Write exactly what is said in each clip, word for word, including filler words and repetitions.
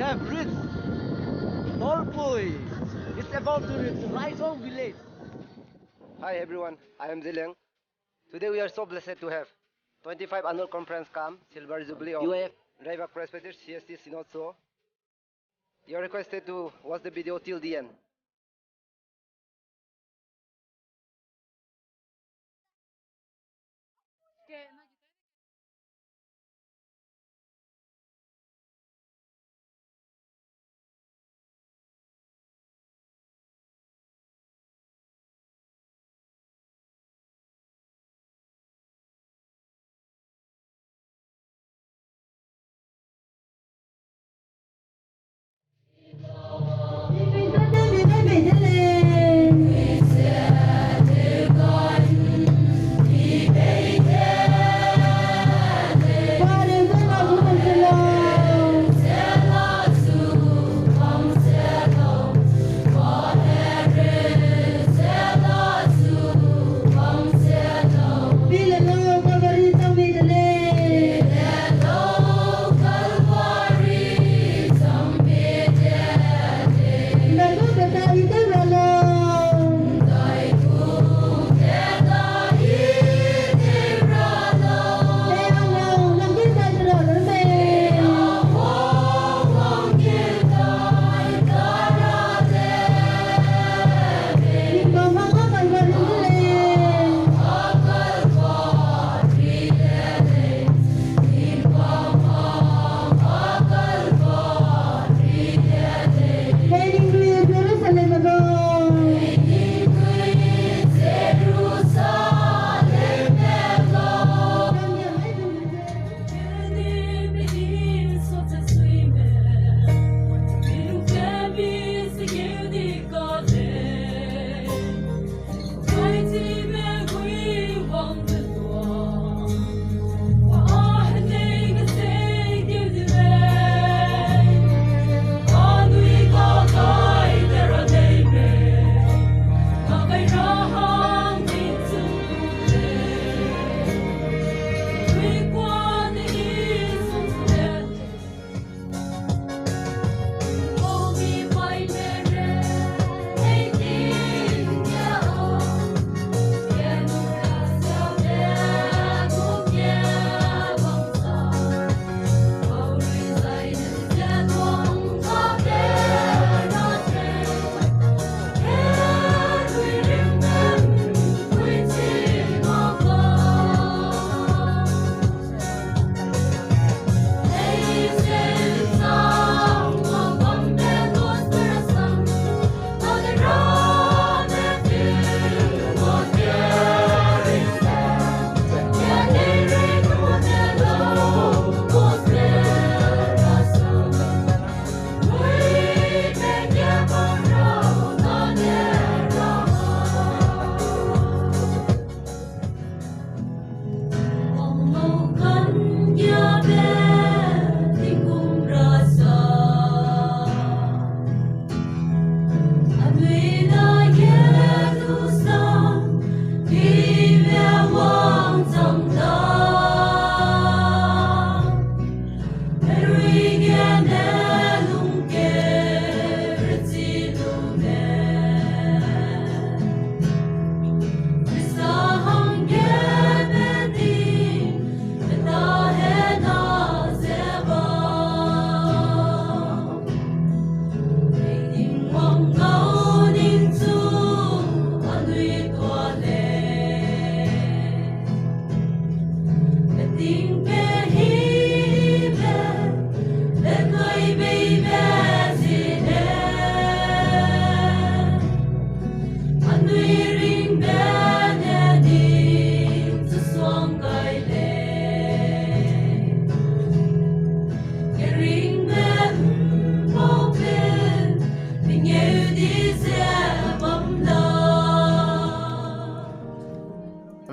Have reached Norpui. It's about to reach Raisong village. Hi everyone, I am Zeliang. Today we are so blessed to have twenty-five annual conference cum Silver Jubilee of U I F Raibak Presbyterian C S C Synod. So, you are requested to watch the video till the end.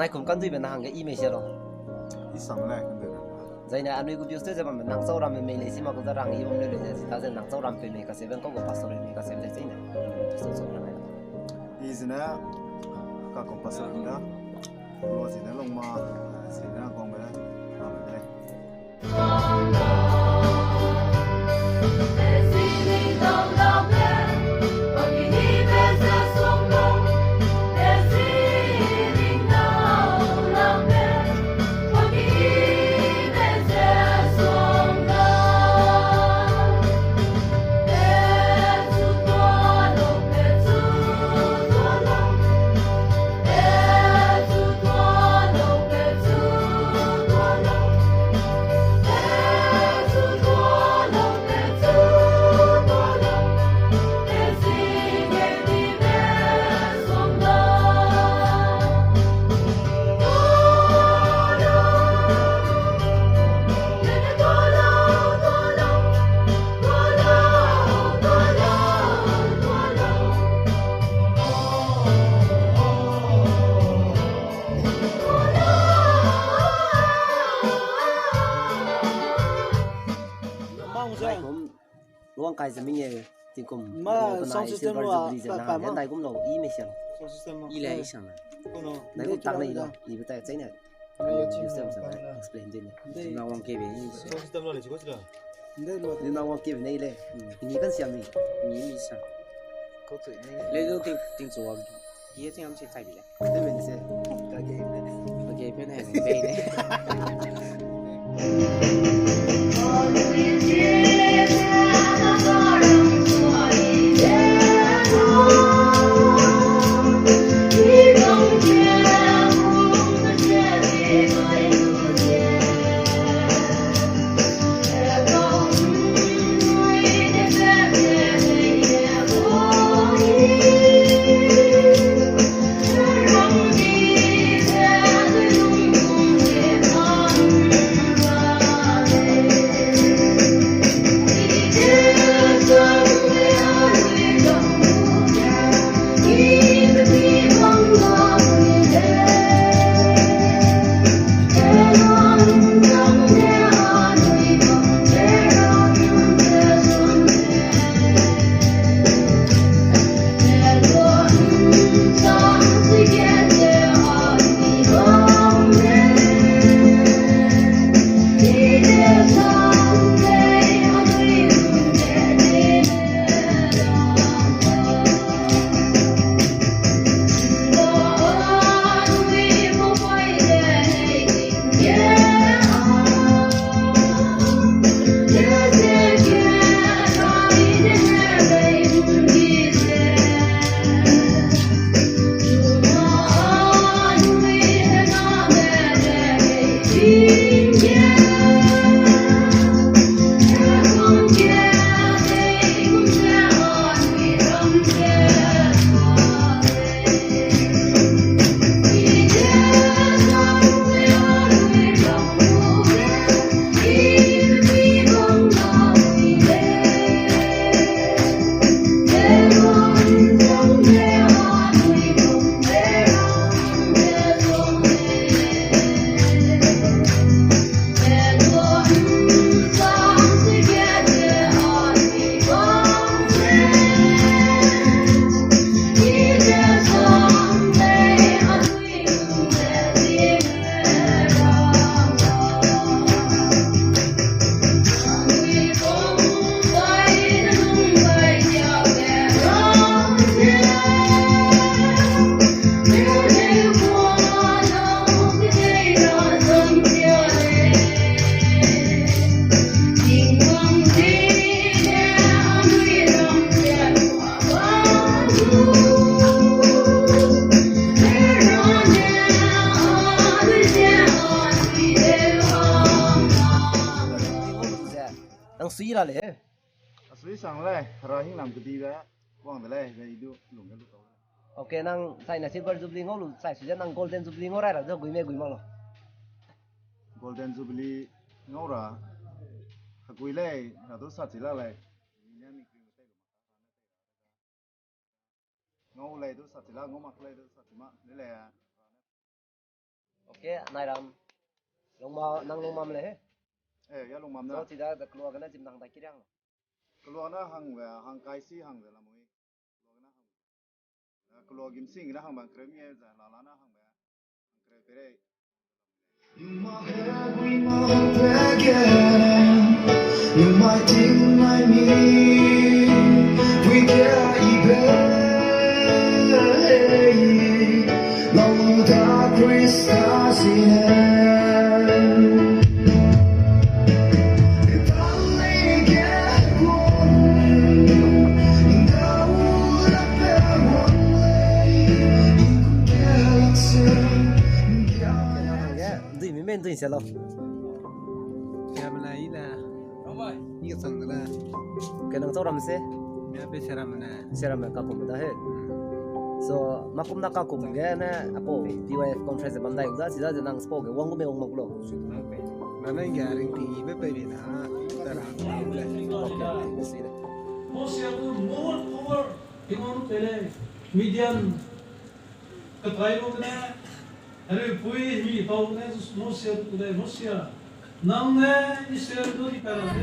Naikum kanduibe na hangge i mei sia lo. I sang le kanduibe. Zaine anui gu views te ze bambe nang chau ramme mei lei si ma gu da rang i bam le lei ze, zita ze nang chau ram pe mei kasebe, kau gu pastor mei kasebe le zaine. Chau chau ramme. I zine, ka gu pastor da. Lo zine long ma, zine gong me, ramme lei. Ai ze ming e tingkum. Ma, sound system wa, jubilee ze pa, na pa ma. Dai gum lo, i me siam. Sound system ma. I le i siam. Kono. Dai gum tak ne i lo, i betai chai ne. Ai, use them explain din. Dai. Na wang ke be ni. Sound system lo le, chiko sila. Dai lo. Ni na wang ke be nei le. Ni kan siam ni. Ni mi siam. Kau tui nei. Le lo ting ting zo. Ye ting am che tai bi le. Te men se. Ka ge. Ka ge pe ne, pe ne. Nang sui la le. A sui sang le, ra hing lam kedi be, wang de le, be i du lung ge lu tau. Okay, nang chai na Silver Jubilee ngau lu, chai su ze nang Golden Jubilee ngau rai ra ze gui me gui mak lo. Golden Jubilee ngau ra, hegui lei, ra du sa chi la lei. Ngau lei du sa chi la, ngau mak lei du sa chi ma, le le. Okay, nai ram. Lungma, nang lungmam le he. Eh, ya lungmam na. So, chi da, da kelua gene chim nang da kiriang. Kelua na hang we, hang kai si hang de la mui. Kelua gene hang. Eh, kelua gim sing gene hang bang krem ye za la la na hang we. Hang krem pere. Dui mi men dui se lo. Siaram le, i le. I ke chang de le. Ke nang chau ram se? Mia pe siaram le. Siaram le kakum da he. Hmm. So, makum na kakum ge ne, apo, P Y F conference bam dai da, sida ze nang spo ge, wang gu me wang mak lo. Na nang ge ring ting i be pe bi na, ta ra. Okay, sida. Moses to more power, Tingwang te le, Midian Kakai lu gene, hereu pui mi pau gene, Moses tu de, Moses, nang ne Israel du di pa ra de.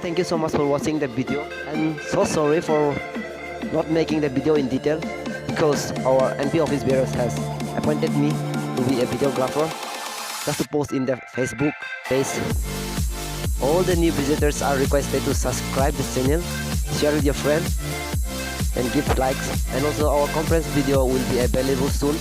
Thank you so much for watching the video, and so sorry for not making the video in detail because our M P office bearers has appointed me to be a videographer just to post in the Facebook page. All the new visitors are requested to subscribe this channel, share with your friend, and give likes. And also our conference video will be available soon.